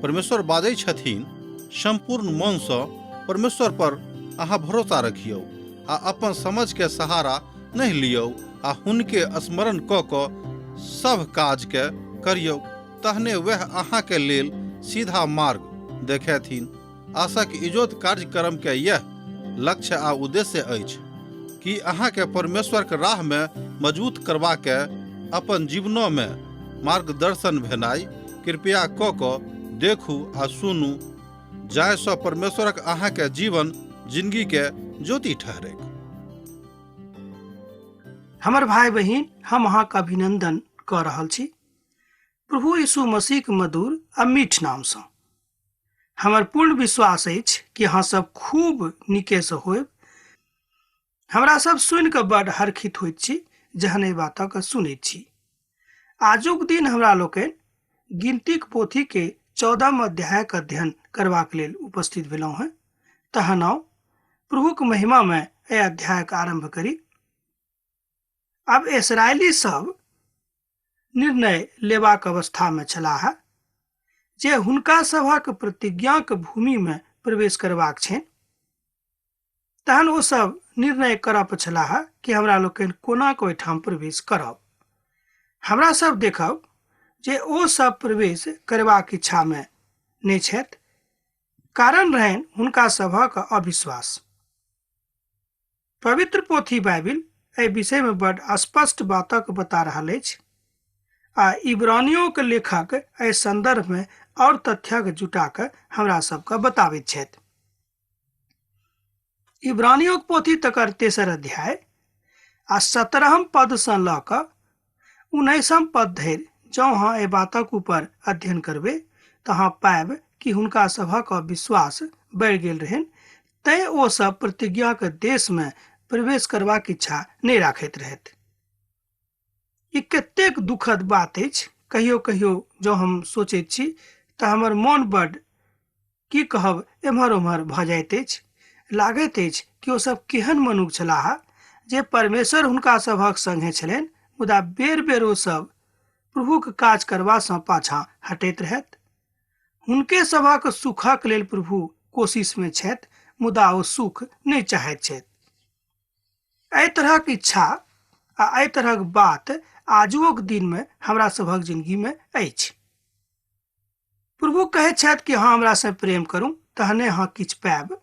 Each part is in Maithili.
परमेश्वर बाजै छथिन, सम्पूर्ण मनसँ परमेश्वर पर अहाँ भरोसा रखियौ आ अपन समझके सहारा नहि लियौ आ हुनके स्मरण कऽ कऽ सभ काजके करियौ, तहने वएह अहाँके लेल सीधा मार्ग देखेथिन। आशाक इजोत कार्यक्रमके यैह लक्ष्य आ उद्देश्य अछि कि अहाँके परमेश्वरके राहमे मजबूत करबाके अपन जीवनोमे मार्गदर्शन भेनाइ। कृपया कऽ कऽ देखू आ सुनू जाहिसँ परमेश्वरक अहाँके जीवन जिंदगीके ज्योति ठहरैक। हमर भाई बहिन, हम अहाँके अभिनंदन कऽ रहल छी प्रभु यीशु मसीहक मधुर आ मीठ नामसँ। हमर पूर्ण विश्वास अछि कि अहाँ सब खूब नीकेसँ होयब। हमरा सब सुनि कऽ बड हर्षित होइत छी जहन एहि बातक सुनैत छी। आजुक दिन हमरा लोकनि गिनतीक पोथी के 14 अध्यायक अध्ययन करबाक लेल उपस्थित भेलहुँ हेँ। तहन आउ प्रभुक महिमा में एहि अध्यायक आरंभ करी। आब इसराइली सब निर्णय लेबाक अवस्था में छलाह जे हुनका सभक प्रतिज्ञाक भूमि में प्रवेश करबाक छनि। तहन ओ सब निर्णय करऽ छलाह कि हमरा लोकनि कोना कऽ ओहिठाम प्रवेश करब। हमरा सब देखब जे ओ सब प्रवेश करबाक इच्छा में नहि छथि। कारण रहनि हुनका सभक अविश्वास। पवित्र पोथी बाइबिल एहि विषय में बड स्पष्ट बातक बता रहल अछि आ इब्रानियों के लेखक एहि संदर्भ में और तथ्यक जुटा कऽ हमरा सबके बताबैत छथि। इब्रानियों के पोथी तकर तेसर अध्याय आ 17 पद सँ लऽ कऽ 19 पद धरि जँ अहाँ एहि बातक ऊपर अध्ययन करबै तऽ अहाँ पायब कि हुनका सभक अविश्वास बढ़ि गेल रहनि, तैं ओ सब प्रतिज्ञाक देश में प्रवेश करबाक इच्छा नहि राखैत रहथि। ई कतेक दुखद बात अछि। कहियो कहियो जँ हम सोचैत छी तऽ हमर मन बड की कहब एम्हर ओम्हर भऽ जाइत अछि। लागैत अछि कि ओ सब केहन मनुख छलाह जे परमेश्वर हुनका सभक संगे छलनि, मुदा बेर बेर ओ सब प्रभुक काज करबा सँ पाछाँ हटैत रहथि। हुनके सभक सुखक लेल प्रभु कोशिश में छथि, मुदा ओ सुख नहि चाहैत छथि। एहि तरहक इच्छा आ एहि तरहक बात आजुओक दिन में हमरा सभक जिंदगी में अछि। प्रभु कहैत छथि कि अहाँ हमरा से प्रेम करू तहने अहाँ किछु पायब,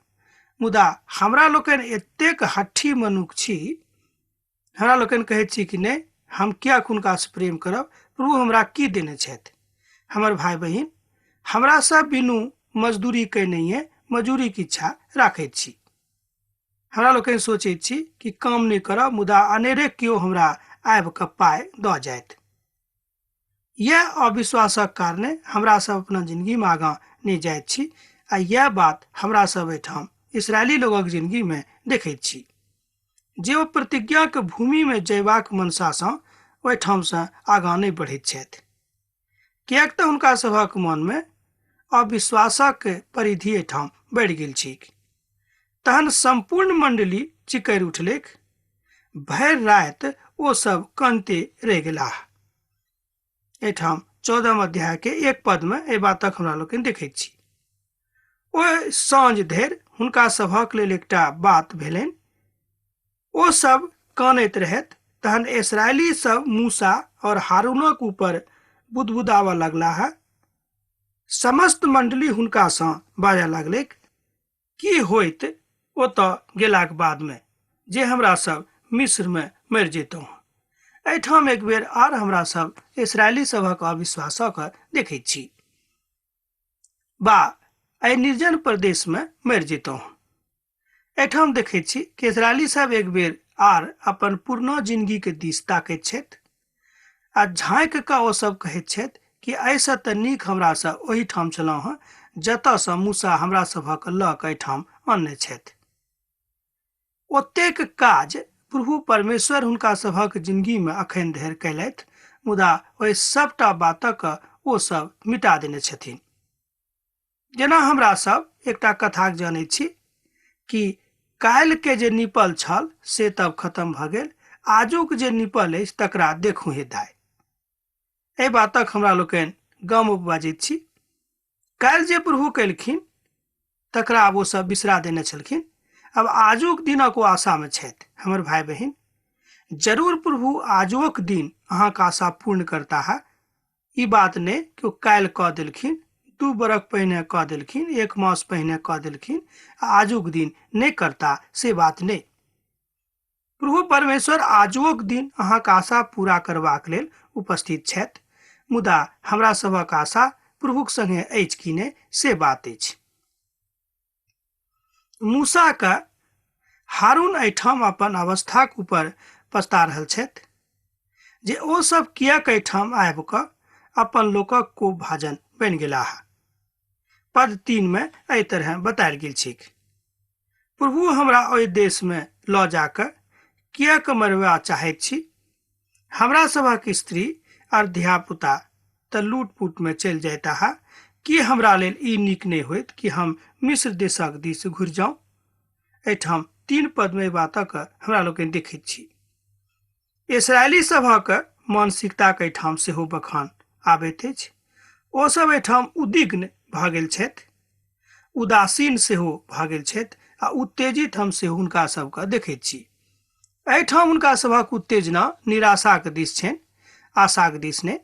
मुदा हमरा लोकनि एतेक हट्ठी मनुख छी, हमरा लोकनि कहैत छी कि नहि, हम किएक हुनकासँ प्रेम करब, प्रभु हमरा की देने छथि। हमर भाई बहिन, हमरा सब बिनु मजदूरी कयनहिए मजूरीके इच्छा राखैत छी। हमरा लोकनि सोचैत छी कि काम नहि करब, मुदा अनेरे केओ हमरा आबि कऽ पाइ दऽ जायत। यैह अविश्वासक कारणे हमरा सब अपना जिंदगी में आगाँ नहि जाइत छी आ यैह बात हमरा सब एहिठाम इसराइली लोगक जिंदगी में देखैत छी जे ओ प्रतिज्ञाक भूमि में जयबाक मनसा सँ ओहिठाम सँ आगाँ नहि बढ़ैत छथि, किएक तऽ हुनका सभक मन में अविश्वासक परिधि एहिठाम बढ़ि गेल छैक। तहन सम्पूर्ण मंडली चिकरि उठलैक। भरि राति ओ सब कनते रहि गेलाह। एहिठाम 14 अध्याय के 1 पद में एहि बातक हमरा लोकनि देखैत छी। ओहि साँझ धरि हुनका सभक लेल एकटा बात भेलनि। ओ सब कानैत रहथि। तहन इसराइली सब मूसा और हारूनक ऊपर बुदबुदाबऽ लगलाह। समस्त मंडली हुनका सँ बाजऽ लगलैक, की होइत ओतऽ गेलाक बादमे जे हमरा सब मिस्रमे मरि जैतहुँ। एहिठाम एक बेर आर हमरा सब इसराइली सभक अविश्वासक देखैत छी। बा एहि निर्जन प्रदेशमे मरि जैतहुँ। एहिठाम देखैत छी कि इसराइली सब एक बेर आर अपन पुरना जिंदगी के दिस ताकैत छथि आ झाँकि कऽ ओ सब कहैत छथि कि एहिसँ तऽ नीक हमरा सब ओहिठाम छलहुँ हँ जतऽसँ मूसा हमरा सभक लऽ कऽ एहिठाम अनने छथि। ओतेक काज प्रभु परमेश्वर हुनका सभक जिंदगी में अखन धरि कयलथि, मुदा ओहि सबटा बातक ओ सब मिटा देने छथिन। जेना हमरा सब एकटा कथाक जनैत छी कि काल्हि के जे निपल छल से तब खत्म भऽ गेल, आजुक जे निपल अछि तकरा देखू हे दाइ। एहि बातक हमरा लोकनि गाम बाजैत छी। काल्हि जे प्रभु केलखिन तकरा आब ओसभ बिसरा देने छलखिन। आब आजुक दिनक ओ आशामे छथि। हमर भाय बहिन, जरूर प्रभु आजुक दिन अहाँके आशा पूर्ण करता है। ई बात नहि कि ओ काल्हि कऽ देलखिन, 2 बरख पहिने कऽ देलखिन, 1 मास पहिने कऽ देलखिन, आ आजुक दिन नहि करता, से बात नहि। प्रभु परमेश्वर आजुक दिन अहाँके आशा पूरा करबाक लेल उपस्थित छथि, मुदा हमरा सभक आशा प्रभुक संगे अछि कि नहि, से बात अछि। मूसा के हारून एहिठाम अपन अवस्थाक ऊपर पछता रहल छथि जे ओ सब किएक एहिठाम आबि कऽ अपन लोकक कोप भाजन बनि गेलाह। पद 3 में एहि तरह बतायल गेल छैक, प्रभु हमरा ओहि देश में लऽ जाकऽ किएक मरबा चाहैत छी? हमरा सभक स्त्री आर धियापुता तऽ लूटपुट में चलि जाइताह। की हमरा लेल ई नीक नहि होइत कि हम मिस्र देशक दिस घुरि जाउ? एहिठाम 3 पद में बातक हमरा लोकनि देखैत छी। इसराइली सभक मानसिकताक एहिठाम सेहो बखान आबैत अछि। ओ सब एहिठाम उद्विग्न भऽ गेल छथि, उदासीन सेहो भऽ गेल छथि आ उत्तेजित हम सेहो हुनका सबके देखैत छी। एहिठाम हुनका सभक उत्तेजना निराशाक दिस छनि, आशाक दिस नहि।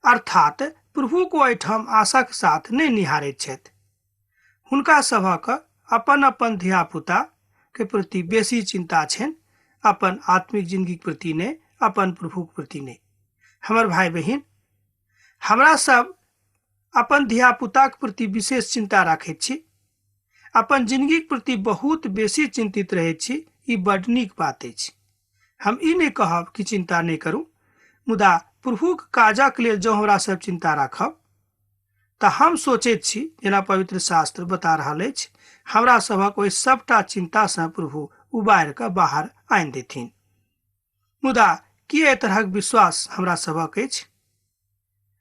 अर्थात प्रभु को एहिठाम आशाक साथ नहि निहारैत छथि। हुनका सभक अपन अपन धियापुता के प्रति बेसी चिंता छनि, अपन आत्मिक जिंदगीक प्रति नहि, अपन प्रभुक प्रति नहि। हमर भाय बहिन, हमरा सब अपन धियापुताक प्रति विशेष चिंता राखैत छी, अपन जिंदगीक प्रति बहुत बेसी चिंतित रहैत छी। ई बड नीक बात अछि। हम ई नहि कहब कि चिंता नहि करू, मुदा प्रभुक काजक लेल जँ हमरा सब चिंता राखब तऽ हम सोचैत छी, जेना पवित्र शास्त्र बता रहल अछि, हमरा सभक ओहि सबटा चिंता सँ प्रभु उबारि कऽ बाहर आनि देथिन। मुदा की एहि तरहक विश्वास हमरा सभक अछि?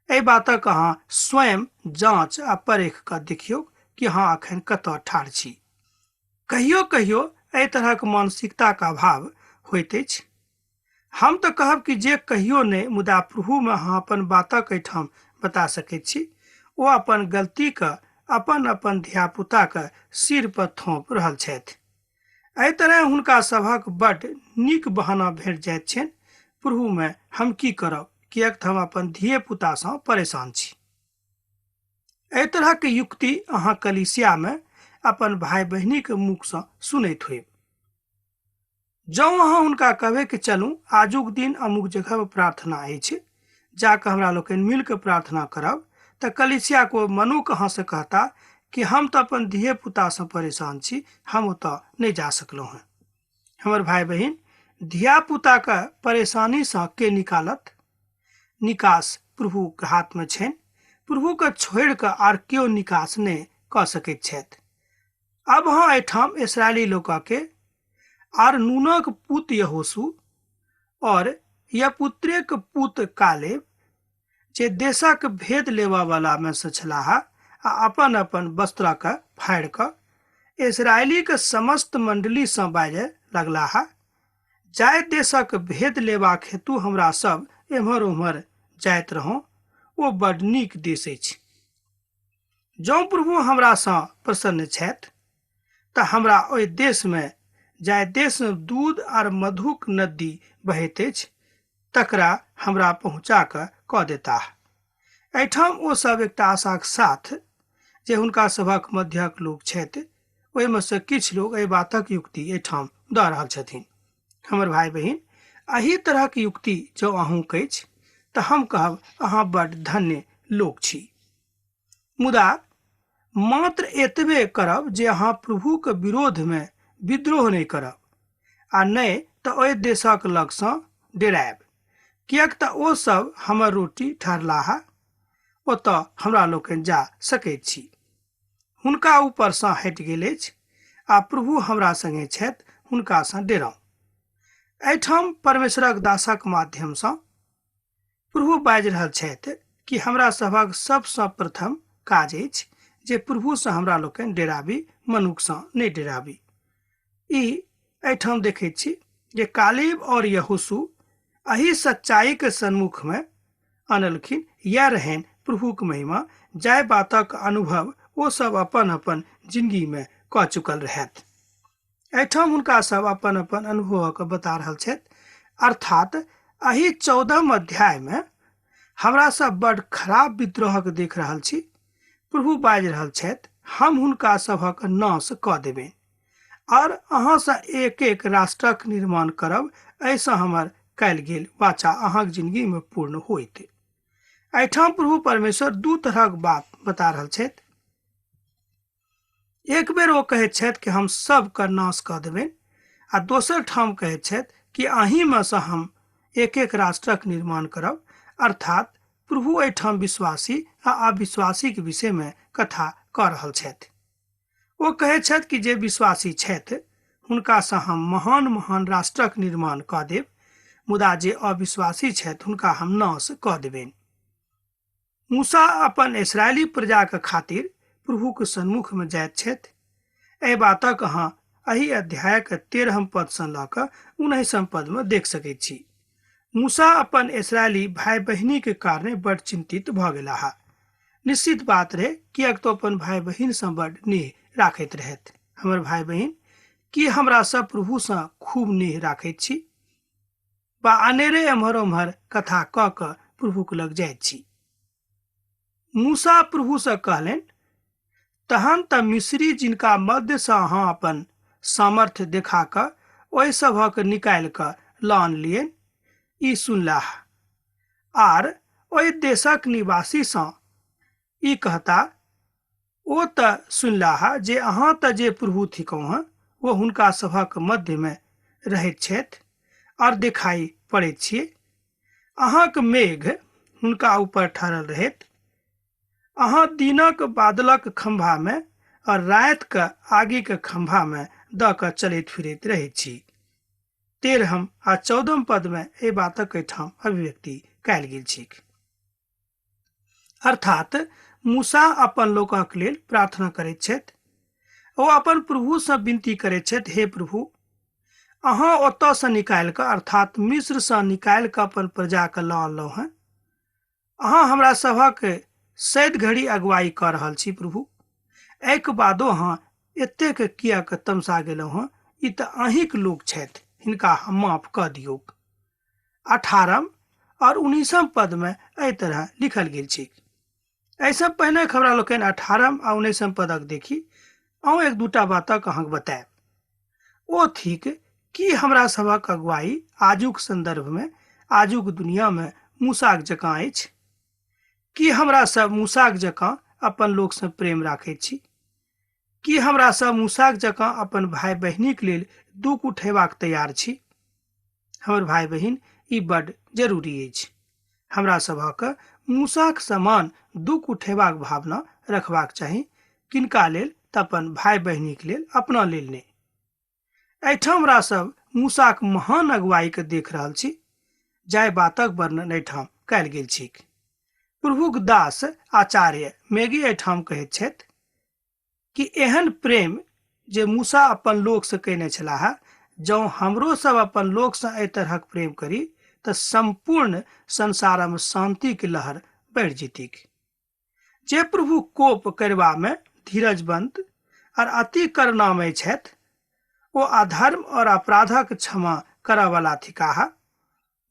एहि बातक अहाँ स्वयं जांच आ परख कऽ देखियौ कि अहाँ अखन कतऽ ठाढ़ छी। कहियो कहियो एहि तरहक मानसिकताक अभाव होइत अछि। हम तऽ कहब कि जे कहियो नहि, मुदा प्रभुमे अहाँ अपन बातक एहिठाम बता सकैत छी। ओ अपन गलतीके अपन अपन धियापुताके सिर पर थोप रहल छथि। एहि तरह हुनका सभक बड नीक बहाना भेट जाइत छनि, प्रभुमे हम की करब, किएक तऽ हम अपन धिये पुतासँ परेशान छी। एहि तरहक युक्ति अहाँ कलीसियामे अपन भाय बहिनीक मुखसँ सुनैत होयब। जँ अहाँ हुनका कहबै कि चलू आजुक दिन अमुक जगह पर प्रार्थना अछि, जाकऽ हमरा लोकनि मिलके प्रार्थना करब, तऽ कलीसिया को मनुख अहाँसँ कहता कि हम तऽ अपन धिये पुतासँ परेशान छी, हम ओतऽ नहि जा सकलहुँ हेँ। हमर भाय बहिन, धिया पुताके परेशानीसँ के निकालत? निकास प्रभुके हाथमे छनि। प्रभुके छोड़ि कऽ आर केओ निकास नहि कऽ सकैत छथि। अब अहाँ एहिठाम इसराइली लोकके आर नूनक पुत यहोशू और यपुत्रेक पुत कालेब, जे देशक भेद लेबऽ वाला में से छलाह, आ अपन अपन वस्त्रक फाड़ि कऽ इसराइलीक समस्त मंडली सँ बाजय लगलाह, जाहि देशक भेद लेबाक हेतु हमरा सब एम्हर ओम्हर जाइत रहौं, ओ बड नीक देश अछि। जँ प्रभु हमरा सँ प्रसन्न छथि तऽ हमरा ओहि देशमे, जाहि देशमे दूध आर मधुक नदी बहैत अछि, तकरा हमरा पहुँचा कऽ कऽ देताह। एहिठाम ओ सब एकटा आशाक साथ जे हुनका सभक मध्यक लोक छथि, ओहिमे सँ किछु लोक एहि बातक युक्ति एहिठाम दऽ रहल छथिन। हमर भाय बहिन, एहि तरहक युक्ति जँ अहूँक अछि तऽ हम कहब अहाँ बड धन्य लोक छी। मुदा मात्र एतबे करब जे अहाँ प्रभुक विरोधमे विद्रोह नहि करब, आ नहि तऽ ओहि देशक लगसँ डेरायब, किएक तऽ ओ सब हमर रोटी ठहरलाह, ओतऽ हमरा लोकनि जा सकैत छी। हुनका ऊपरसँ हटि गेल अछि आ प्रभु हमरा संगे छथि, हुनकासँ डेराउ। एहिठाम परमेश्वरक दासक माध्यमसँ प्रभु बाजि रहल छथि कि हमरा सभक सबसँ प्रथम काज अछि जे प्रभुसँ हमरा लोकनि डेराबी, मनुखसँ नहि डेराबी। ई एहिठाम देखैत छी जे कालेब और यहोशू एहि सच्चाईके सन्मुखमे अनलखिन। यैह रहनि प्रभुक महिमा, जाहि बातक अनुभव ओ सब अपन अपन जिंदगी में कऽ चुकल रहथि। एहिठाम हुनका सब अपन अपन अनुभवक बता रहल छथि। अर्थात एहि 14 अध्याय में हमरा सब बड खराब विद्रोहक देख रहल छी। प्रभु बाजि रहल छथि, हम हुनका सभक नाश कऽ देबनि और अहाँसँ एक एक राष्ट्रक निर्माण करब, एहिसँ हमर कयल गेल वाचा अहाँक जिंदगी में पूर्ण होइत। एहिठाम प्रभु परमेश्वर दू तरहक बात बता रहल छथि। एक बेर ओ कहैत छथि कि हम सबके नाश कऽ देबनि आ दोसर ठाम कहैत छथि कि अहीँमे सँ हम एक एक राष्ट्रक निर्माण करब। अर्थात प्रभु एहिठाम विश्वासी आ अविश्वासीक विषयमे कथा कऽ रहल छथि। ओ कहैत छथि कि जे विश्वासी छथि हुनकासँ हम महान महान राष्ट्रक निर्माण कऽ देब, मुदा जे अविश्वासी छथि हुनका हम नाश कऽ देबनि। मूसा अपन इसराइली प्रजाक खातिर प्रभुक सन्मुख में जाइत छथि। एहि बातक अहाँ एहि अध्यायक 13 पद सँ लऽ कऽ 19 पद में देख सकैत छी। मूसा अपन इसराइली भाई बहिनी के कारणे बड चिंतित भऽ गेलाह। निश्चित बात रहे, किएक तऽ अपन भाई बहिन सँ बड नेह राखैत रहथि। हमर भाई बहिन, की हमरा सब प्रभु सँ खूब नेह राखैत छी बा अनेरे एम्हर ओम्हर कथा कऽ कऽ प्रभुक लग जाइत छी? मूसा प्रभु सँ कहलनि, तहन तऽ मिस्री जिनका मध्य सँ अहाँ अपन सामर्थ्य देखा कऽ ओहि सभक निकालि कऽ लऽ अनलियनि, ई सुनलाह आर ओहि देशक निवासी सँ ई कहता, ओ तऽ सुनलाह जे अहाँ तऽ जे प्रभु थिकहुँ हँ ओ हुनका सभक मध्यमे रहैत छथि और देखाइ पड़ैत छियै। अहाँक मेघ हुनका ऊपर ठहरल रहैत, अहाँ दिनक बादलक खम्भा में और राति के आगि के खम्भा में दऽ कऽ चलैत फिरैत रहैत छी। 13 आ 14 पद में एहि बातक एहिठाम अभिव्यक्ति कयल गेल छैक। अर्थात मूसा अपन लोकक लेल प्रार्थना करैत छथि। ओ अपन प्रभु सँ विनती करैत छथि, हे प्रभु, अहाँ ओतऽ सँ निकालि कऽ, अर्थात मिस्र सँ निकालि कऽ अपन प्रजा के लऽ अनलहुँ हेँ। अहाँ हमरा सभक सैद घड़ी अगुवाई कऽ रहल छी प्रभु। एहिके बादो अहाँ एतेक किएक तमसा गेलहुँ हेँ? ई तऽ अहीँक लोक छथि, हिनका हम माफ कऽ दियौक। 18 और 19 पद में एहि तरह लिखल गेल छै। एहिसँ पहिने हमरा लोकनि 18 आ 19 पदक देखी। अहूँ एक दूटा बातक अहाँके बतायब। ओ थिक कि हमरा सभक अगुवाई आजुक संदर्भ में, आजुक दुनिया में मूसाक जकाँ अछि? की हमरा सब मूसाक जकाँ अपन लोकसँ प्रेम राखैत छी? की हमरा सब मूसाक जकाँ अपन भाई बहिनीक लेल दुख उठेबाक तैयार छी? हमर भाई बहिन, ई बड जरूरी अछि। हमरा सभक मूसाक समान दुख उठेबाक भावना रखबाक चाही। किनका लेल? तऽ अपन भाई बहिनीक लेल, अपना लेल नहि। एहिठाम हमरा सब मूसाक महान अगुवाई के देख रहल छी, जाहि बातक वर्णन एहिठाम कयल गेल छैक। प्रभुक दास आचार्य मेगी एहिठाम कहैत छथि कि एहन प्रेम जे मूसा अपन लोकसँ कयने छलाह, जँ हमरो सब अपन लोकसँ एहि तरहक प्रेम करी तऽ सम्पूर्ण संसारमे शान्तिक लहर बढ़ि जेतीक। जे प्रभु कोप करबामे धीरजवंत और अति करुणामय छथि, ओ अधर्म और अपराधक क्षमा करऽवला थिकाह,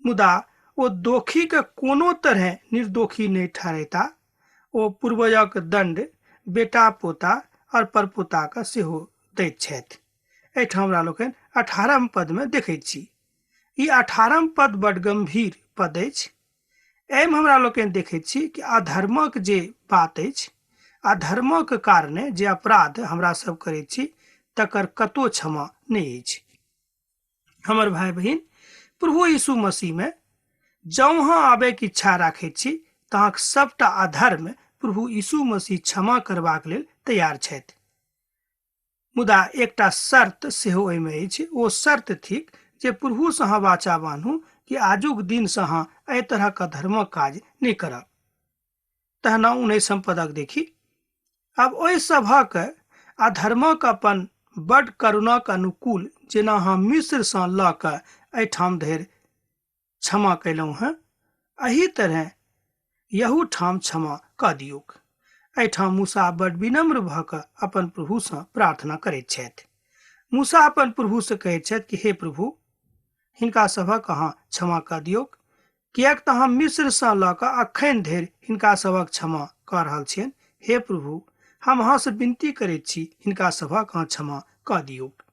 मुदा ओ दोषीके कोनो तरहे निर्दोषी नहि ठहरेता। ओ पूर्वजक दंड बेटा पोता और परपोता के सेहो दैत छथि। एहिठाम हमरा लोकनि 18 पद में देखैत छी। ई 18 पद बड गंभीर पद अछि। एहिमे हमरा लोकनि देखैत छी कि अधर्मक जे बात अछि, अधर्मक कारणे जे अपराध हमरा सब करैत छी तकर कतौ क्षमा नहि अछि। हमर भाई बहिन, प्रभु यीशु मसीह में जँ अहाँ आबैके इच्छा राखैत छी तऽ अहाँक सबटा अधर्म प्रभु यीशु मसीह क्षमा करबाक लेल तैयार छथि। मुदा एकटा शर्त सेहो ओहिमे अछि। ओ शर्त थिक जे प्रभुसँ अहाँ वाचा बान्हू कि आजुक दिनसँ अहाँ एहि तरहक अधर्मक काज नहि करब। तहन 19 पदक देखी। अब ओहि सभक अधर्मक अपन बड करुणाक अनुकूल जेना अहाँ मिस्रसँ लऽ कऽ एहिठाम धरि क्षमा कयलहुँ हेँ, एहि तरहे यहू ठाम क्षमा कऽ दियौक। एहिठाम मूसा बड विनम्र भऽ कऽ अपन प्रभुसँ प्रार्थना करैत छथि। मूसा अपन प्रभुसँ कहैत छथि कि हे प्रभु, हिनका सभक अहाँ क्षमा कऽ दियौक, किएक तऽ हम मिस्रसँ लऽ कऽ अखन धरि हिनका सभक क्षमा कऽ रहल छियनि। हे प्रभु, हम अहाँसँ विनती करैत छी, हिनका सभक अहाँ क्षमा कऽ दियौक।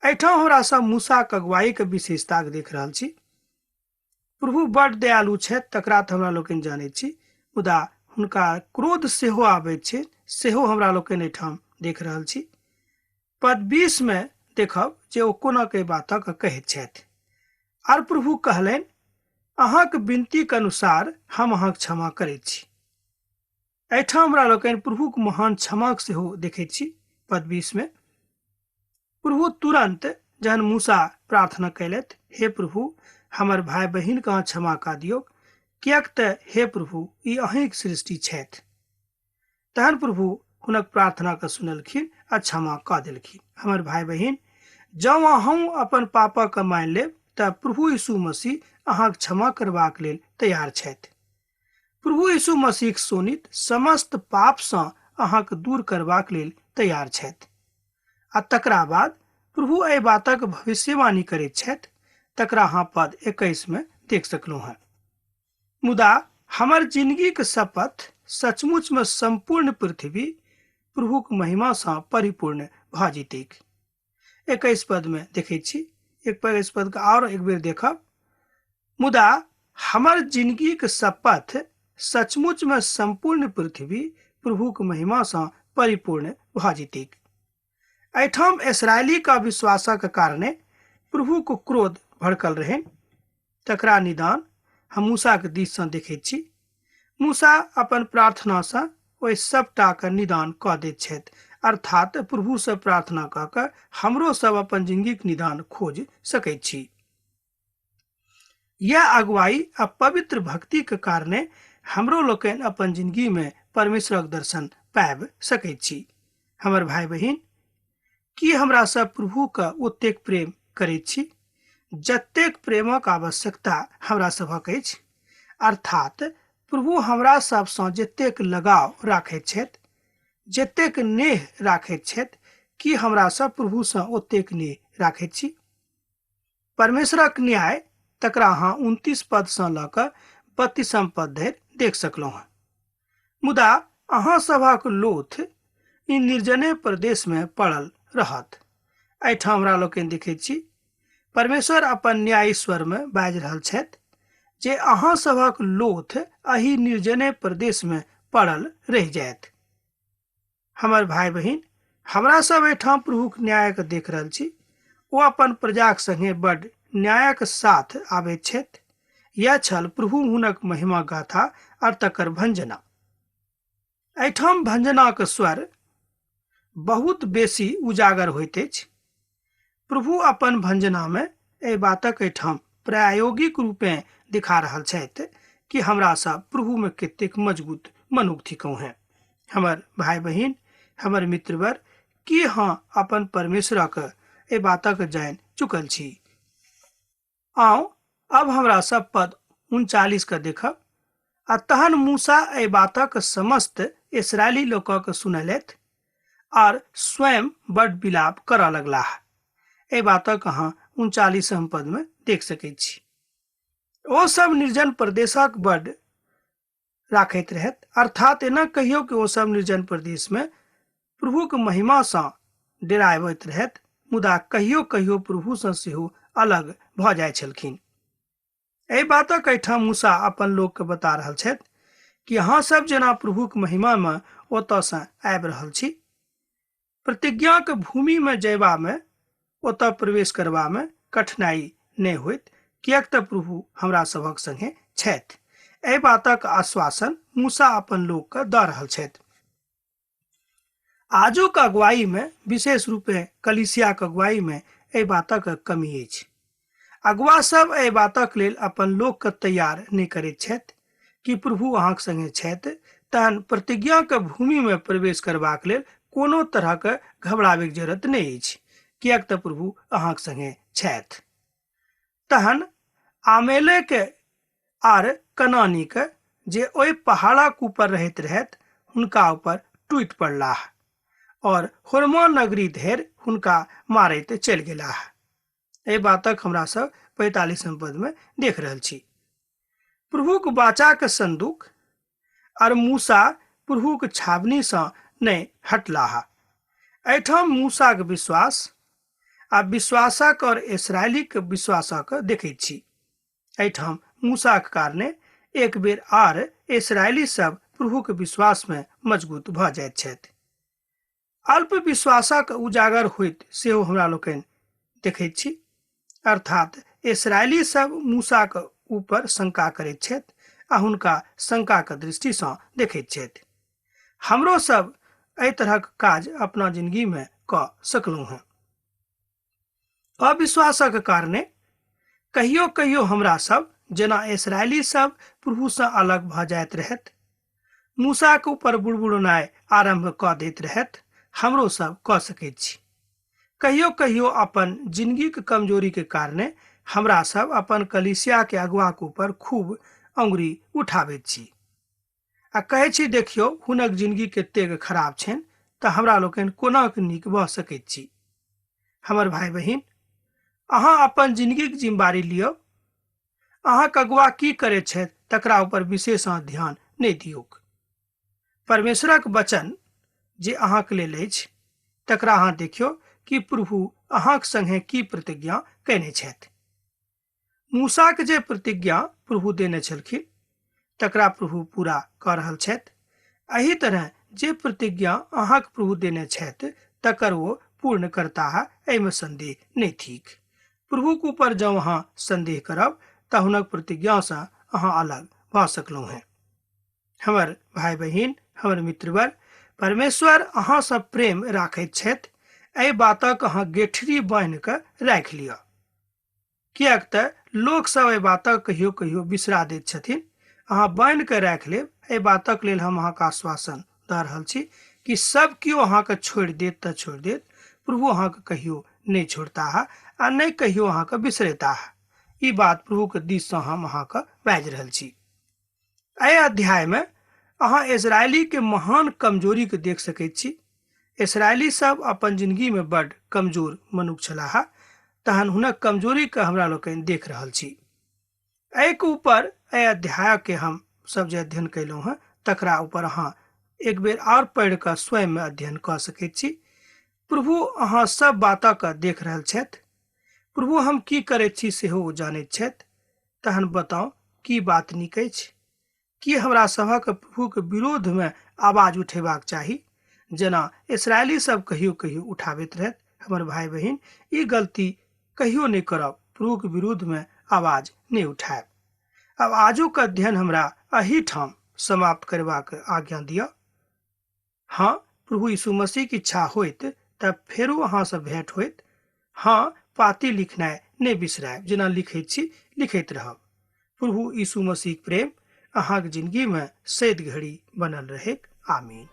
एहिठाम हमरा सब मूसाक अगुवाईके विशेषताके देख रहल छी। प्रभु बड दयालु छथि, तकरा तऽ हमरा लोकनि जानैत छी, मुदा हुनका क्रोध सेहो आबैत छै, सेहो हमरा लोकनि एहिठाम देख रहल छी। पद 20 मे देखब जे ओ कोना के बातक कहैत छथि। आर प्रभु कहलनि, अहाँक विनतीक अनुसार हम अहाँक क्षमा करैत छी। एहिठाम हमरा लोकनि प्रभुक महान क्षमाक सेहो देखैत छी। पद 20 मे प्रभु तुरंत जहन मूसा प्रार्थना कयलथि, हे प्रभु, हमर भाय बहिन के अहाँ क्षमा कऽ दियौक, किएक तऽ हे प्रभु, ई अहींक सृष्टि छथि। तहन प्रभु हुनक प्रार्थना के सुनलखिन आ क्षमा कऽ देलखिन। हमर भाय बहिन, जँ अहूँ अपन पापक मानि लेब तऽ प्रभु यीशु मसीह अहाँक क्षमा करबाक लेल तैयार छथि। प्रभु यीशु मसीहक शोणित समस्त पापसँ अहाँक दूर करबाक लेल तैयार छथि। आ तकरा बाद प्रभु एहि बातक भविष्यवाणी करैत छथि, तकरा अहाँ पद 21 मे देख सकलहुँ हेँ। मुदा हमर जिंदगीक शपथ सचमुच में संपूर्ण पृथ्वी प्रभुक महिमा सँ परिपूर्ण भऽ जेतैक। 21 पद में देखै छी, 21 पद के आओर एक बेर देखब। मुदा हमर जिंदगीक शपथ सचमुच में संपूर्ण पृथ्वी प्रभुक महिमा सँ परिपूर्ण भऽ जेतैक। एहिठाम इसराइलीक अविश्वासक कारणे प्रभुक क्रोध भड़कल रहनि, तकरा निदान हम मूसाक दिससँ देखैत छी। मूसा अपन प्रार्थनासँ ओहि सबटाके निदान कऽ दैत छथि, अर्थात प्रभुसँ प्रार्थना कऽ कऽ हमरो सब अपन जिंदगीक निदान खोज सकैत छी। यह अगुवाई आ पवित्र भक्तिक कारणे हमरो लोकनि अपन जिंदगीमे परमेश्वरक दर्शन पाबि सकैत छी। हमर भाई बहिन, की हमरा सब प्रभुके ओतेक प्रेम करैत छी जतेक प्रेमक आवश्यकता हमरा सभक अछि? अर्थात प्रभु हमरा सबसँ जतेक लगाव राखैत छथि, जतेक नेह राखैत छथि, की हमरा सब प्रभुसँ ओतेक नेह राखैत छी? परमेश्वरक न्याय तकरा अहाँ 29 पदसँ लऽ कऽ 32 पद धरि देख सकलहुँ हँ। मुदा अहाँ सभक लोथ ई निर्जने प्रदेशमे पड़ल रहत। एहिठाम हमरा लोकनि देखैत छी परमेश्वर अपन न्याय स्वरमे बाजि रहल छथि जे अहाँ सभक लोथ एहि निर्जने प्रदेशमे पड़ल रहि जायत। हमर भाई बहिन, हमरा सब एहिठाम प्रभुक न्यायक देख रहल छी। ओ अपन प्रजाक संगे बड न्यायक साथ आबैत छथि। यह छल प्रभु हुनक महिमा गाथा और तकर भंजना। एहिठाम भंजनाक स्वर बहुत बेसी उजागर होइत अछि। प्रभु अपन भंजनामे एहि बातक एहिठाम प्रायोगिक रूपेँ दिखा रहल छथि कि हमरा सब प्रभुमे कतेक मजबूत मनुख थिकहुँ हेँ। हमर भाई बहिन, हमर मित्रवर, की हाँ अपन परमेश्वरक एहि बातक जानि चुकल छी? आउ अब हमरा सब पद 39 के देखब। आ तहन मूसा एहि बातक समस्त इसराइली लोकक सुनलथि और स्वयं बड विलाप करऽ लगलाह। एहि बातक अहाँ 39 पद में देख सकैत छी। ओ सब निर्जन प्रदेशक बड राखैत रहत, अर्थात एना कहियो कि ओ सब निर्जन प्रदेश में प्रभुक महिमासँ डेराबैत रहत, मुदा कहियो कहियो प्रभुसँ सेहो अलग भऽ जाइ छलखिन। एहि बातक एहिठाम मूसा अपन लोकके बता रहल छथि कि अहाँ सब जेना प्रभुक महिमामे ओतऽसँ आबि रहल छी, प्रतिज्ञाक भूमिमे जयबामे, ओतऽ प्रवेश करबामे कठिनाई नहि होइत, किएक तऽ प्रभु हमरा सभक संगे छथि। एहि बातक आश्वासन मूसा अपन लोकके दऽ रहल छथि। आजुक अगुवाईमे, विशेष रूपे कलीसियाक अगुवाईमे एहि बातक कमी अछि। अगुआ सब एहि बातक लेल अपन लोकके तैयार नहि करैत छथि कि प्रभु अहाँक संगे छथि, तहन प्रतिज्ञाक भूमिमे प्रवेश करबाक लेल कोनो तरहक घबराबैके जरूरत नहि अछि, किएक तऽ प्रभु अहाँक संगे छथि। तहन आमेलेक आर कनानीक जे ओहि पहाड़क ऊपर रहैत रहैत हुनका ऊपर टूटि पड़लाह और होरमा नगरी धरि हुनका मारैत चलि गेलाह। एहि बातक हमरा सब 45 पद में देख रहल छी। प्रभुक बाचाक संदूक और मूसा प्रभुक छावनी सँ नहि हटलाह। एहिठाम मूसाक विश्वास आ विश्वासक और इसराइलीक विश्वासक देखैत छी। एहिठाम मूसाक कारणे एक बेर आर इसराइली सब प्रभुक विश्वास में मजबूत भऽ जाइत छथि। अल्प विश्वासक उजागर होइत सेहो हमरा लोकनि देखैत छी, अर्थात इसराइली सब मूसाक ऊपर शंका करैत छथि आ हुनका शंकाक दृष्टिसँ देखैत छथि। हमरो सब एहि तरहक काज अपना जिंदगी में कऽ सकलहुँ हेँ। अविश्वासक कारणे कहियो कहियो हमरा सब जेना इसराइली सब प्रभुसँ अलग भऽ जाइत रहैत, मूसाक ऊपर बुड़बुड़नाइ आरम्भ कऽ दैत रहैत, हमरो सब कऽ सकैत छी। कहियो कहियो अपन जिंदगीक कमजोरीके कारणे हमरा सब अपन कलीसियाके अगुआक ऊपर खूब अंगुरी उठाबैत छी आ कहै छी, देखियौ हुनक जिंदगी कतेक खराब छनि, तऽ हमरा लोकनि कोना कऽ नीक भऽ सकैत छी। हमर भाय बहिन, अहाँ अपन जिंदगीक जिम्मेवारी लियौ। अहाँक अगुआ की करैत छथि तकरा ऊपर विशेष अहाँ ध्यान नहि दियौक। परमेश्वरक वचन जे अहाँक लेल अछि तकरा अहाँ देखियौ कि प्रभु अहाँक संगे की प्रतिज्ञा कयने छथि। मूसाक जे प्रतिज्ञा प्रभु देने छलखिन तकरा प्रभु पूरा कऽ रहल छथि। एहि तरह जे प्रतिज्ञा अहाँक प्रभु देने छथि तकर ओ पूर्ण करताह, एहिमे संदेह नहि थिक। प्रभुक ऊपर जँ अहाँ संदेह करब तऽ हुनक प्रतिज्ञासँ अहाँ अलग भऽ सकलहुँ हेँ। हमर भाय बहिन, हमर मित्रवर, परमेश्वर अहाँसँ प्रेम राखैत छथि, एहि बातक अहाँ गेठरी बान्हि कऽ राखि लिअ, किएक तऽ लोकसभ एहि बातक कहियो कहियो बिसरा दैत छथिन। अहाँ बान्हि कऽ राखि लेब, एहि बातक लेल हम अहाँके आश्वासन दऽ रहल छी कि सब केओ अहाँके छोड़ि देत तऽ छोड़ि देत, प्रभु अहाँके कहियो नहि छोड़ताह आ नहि कहियो अहाँके बिसरेताह। ई बात प्रभुके दिससँ हम अहाँके बाजि रहल छी। एहि अध्यायमे अहाँ इजरायलीके महान कमजोरीके देख सकैत छी। इसराइली सब अपन जिंदगी में बड कमजोर मनुख छलाह, तहन हुनक कमजोरी के हमरा लोकनि देख रहल छी। एहिके ऊपर एहि अध्याय के हम सब जे अध्ययन कयलहुँ हँ तकरा ऊपर अहाँ एक बेर आओर पढ़ि कऽ स्वयं में अध्ययन कऽ सकैत छी। प्रभु अहाँ सब बातक देख रहल छथि। प्रभु हम की करैत छी सेहो ओ जानैत छथि। तहन बताउ की बात नीक अछि? की हमरा सभक प्रभुक विरोधमे आवाज उठेबाक चाही, जेना इसराइली सब कहियो कहियो उठाबैत रहैत? हमर भाय बहिन, ई गलती कहियो नहि करब, प्रभुक विरोधमे आवाज नहि उठायब। आब आजुक अध्ययन हमरा एहिठाम समाप्त करबाक आज्ञा दिअ। हाँ, प्रभु यीशु मसीह के इच्छा होइत तऽ फेरो अहाँसँ भेंट होइत। हाँ, पाती लिखनाइ नहि बिसरायब, जेना लिखैत छी लिखैत रहब। प्रभु यीशु मसीह प्रेम अहाँक जिंदगी में सैद घड़ी बनल रहेक। आमीन।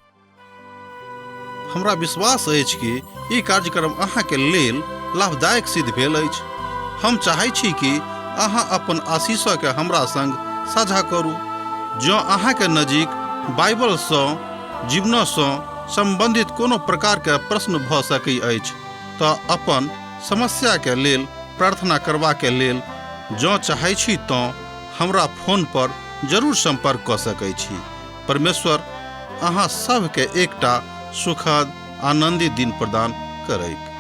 हमरा विश्वास अछि कि ई कार्यक्रम अहाँके लेल लाभदायक सिद्ध भेल अछि। हम चाहै छी कि अहाँ अपन आशीषके हमरा संग साझा करू। जँ अहाँके नजीक बाइबलसँ जीवनसँ सम्बन्धित कोनो प्रकारके प्रश्न भऽ सकै अछि तऽ अपन समस्याके लेल प्रार्थना करबाके लेल जँ चाहै छी तँ हमरा फोन पर जरूर सम्पर्क कऽ सकै छी। परमेश्वर अहाँ सभके एकटा सुखद आनन्दित दिन प्रदान करैक।